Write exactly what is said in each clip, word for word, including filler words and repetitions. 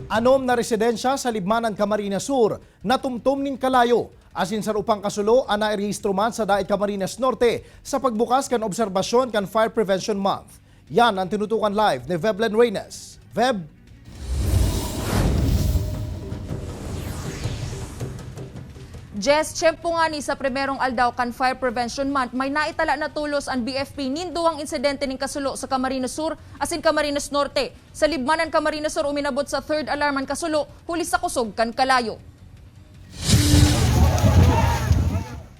Anom na residensya sa Libmanan, Camarines Sur natumtom nin kalayo, asin saro pang kasulo an nairehistro man sa Daet, Camarines Norte, sa pagbukas kan obserbasyon kan Fire Prevention Month. Yan ang tinutukan live ni Veblen Reynes. Veb? Jess, tiyempo ngani sa primerong aldaw kan Fire Prevention Month, may naitala na tolos an B F P nin duwang insidente nin kasulo sa Camarines Sur asin Camarines Norte. Sa Libmanan, Camarines Sur, uminabot sa third alarm an kasulo huli sa kusog kan kalayo.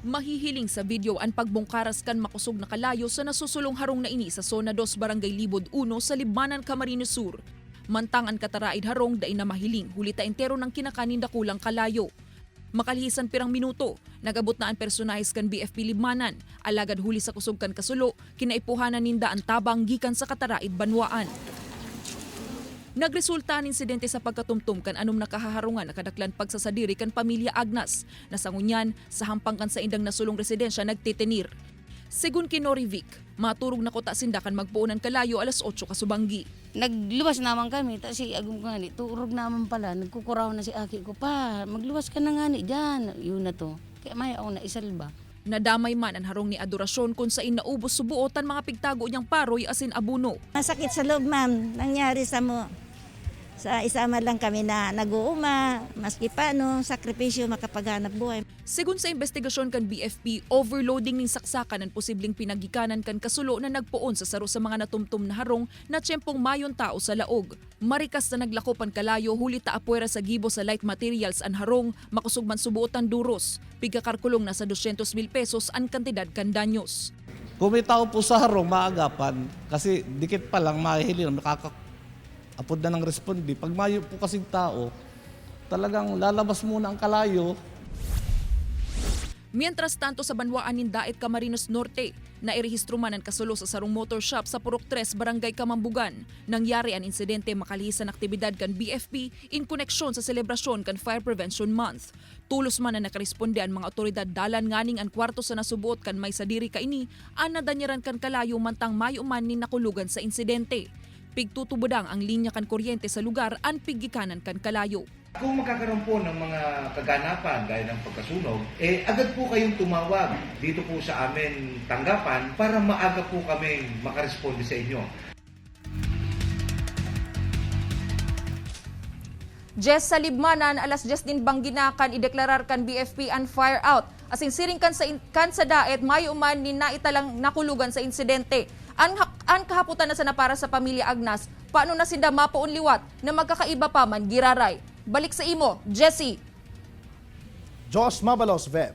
Mahihiling sa video an pagbungkaras kan makusog na kalayo sa nasusulong harong na ini sa Zona dos, Barangay Libod uno sa Libmanan, Camarines Sur. Mantang an kataraid harong dai na mahiling, huli ta entero nang kinakan nin dakulang kalayo. Makalihis an pirang minuto, nag-abot na an personahes kan B F P Libmanan, alagad huli sa kusog kan kasulo, kinaipuhanan ninda an tabang gikan sa kataraid banwaan. Nagresulta an insidente sa pagkatumtom kan anom na kahaharungan na kadaklan pagsasadiri kan pamilya Agnas, na sa ngunyan, sa hampang kan saindang nasulong residensya nagtetenir. Segun ki Norivic, maturog na kuta sinda kan magpoon an kalayo alas otso kasubanggi. Nagluwas naman kami, ta si agom ko ngani, turog naman pala, nagkukuraw na si aki ko, "Pa, magluwas ka na ngani dyan." Yun na to. Kaya may ako na isalba. Nadamay man an harong ni Adoracion kun sain naubos suboot an mga pigtago niyang paroy asin abono. Masakit sa loob, ma'am. Nangyari sa mo. Sa isa man lang kami na nag-uuma, maski paano, sakripisyo makapaghanap buhay. Segun sa imbestigasyon kan B F P, overloading nin saksakan an posibleng pinagikanan kan kasulo na nagpoon sa saro sa mga natumtom na harong na tiyempong mayon tao sa laog. Marikas na naglakop an kalayo huli ta apwera sa gibo sa light materials an harong, makosog man suboot an duros. Pigkakarkulong na sa dosyentos mil pesos an kantidad kan danyos. Kung may tao po sa harong, maagapan. Kasi dikit pa lang, mahihiling, makaka-, apod na ng responde. Pag mayo po kasing tao, talagang lalabas muna ang kalayo. Mientras tanto, sa banwaan nin Daet, Camarines Norte, nairehistro man an kasulo sa sarong motor shop sa Purok tres, Barangay Kamambugan. Nangyari an insidente makalihis an aktibidad kan B F P in koneksyon sa selebrasyon kan Fire Prevention Month. Tolos man na nakaresponde an mga otoridad dalan nganing an kwarto sa nasuboot kan may sadiri kaini an nadanyaran kan kalayo mantang mayo man nin nakulogan sa insidente. Pigtutubodang ang linya kan kuryente sa lugar an piggikanan kan kalayo. Kung magkakaroon po ng mga kaganapan gaya ng pagkasunog, eh agad po kayong tumawag dito po sa amin tanggapan para maaga po kaming makaresponde sa inyo. Jess, sa Libmanan, alas dyes nin banggi na kan ideklarar kan B F P an fire out. Asin siring kan sa, in- kan sa Daet, mayo man nin naitalang nakulogan sa insidente. An, ha- an kahapotan na sana para sa pamilya Agnas, paano na sinda mapoon liwat na magkakaiba pa man giraray? Balik sa imo, Jessie. Josh Mabalos, Veb.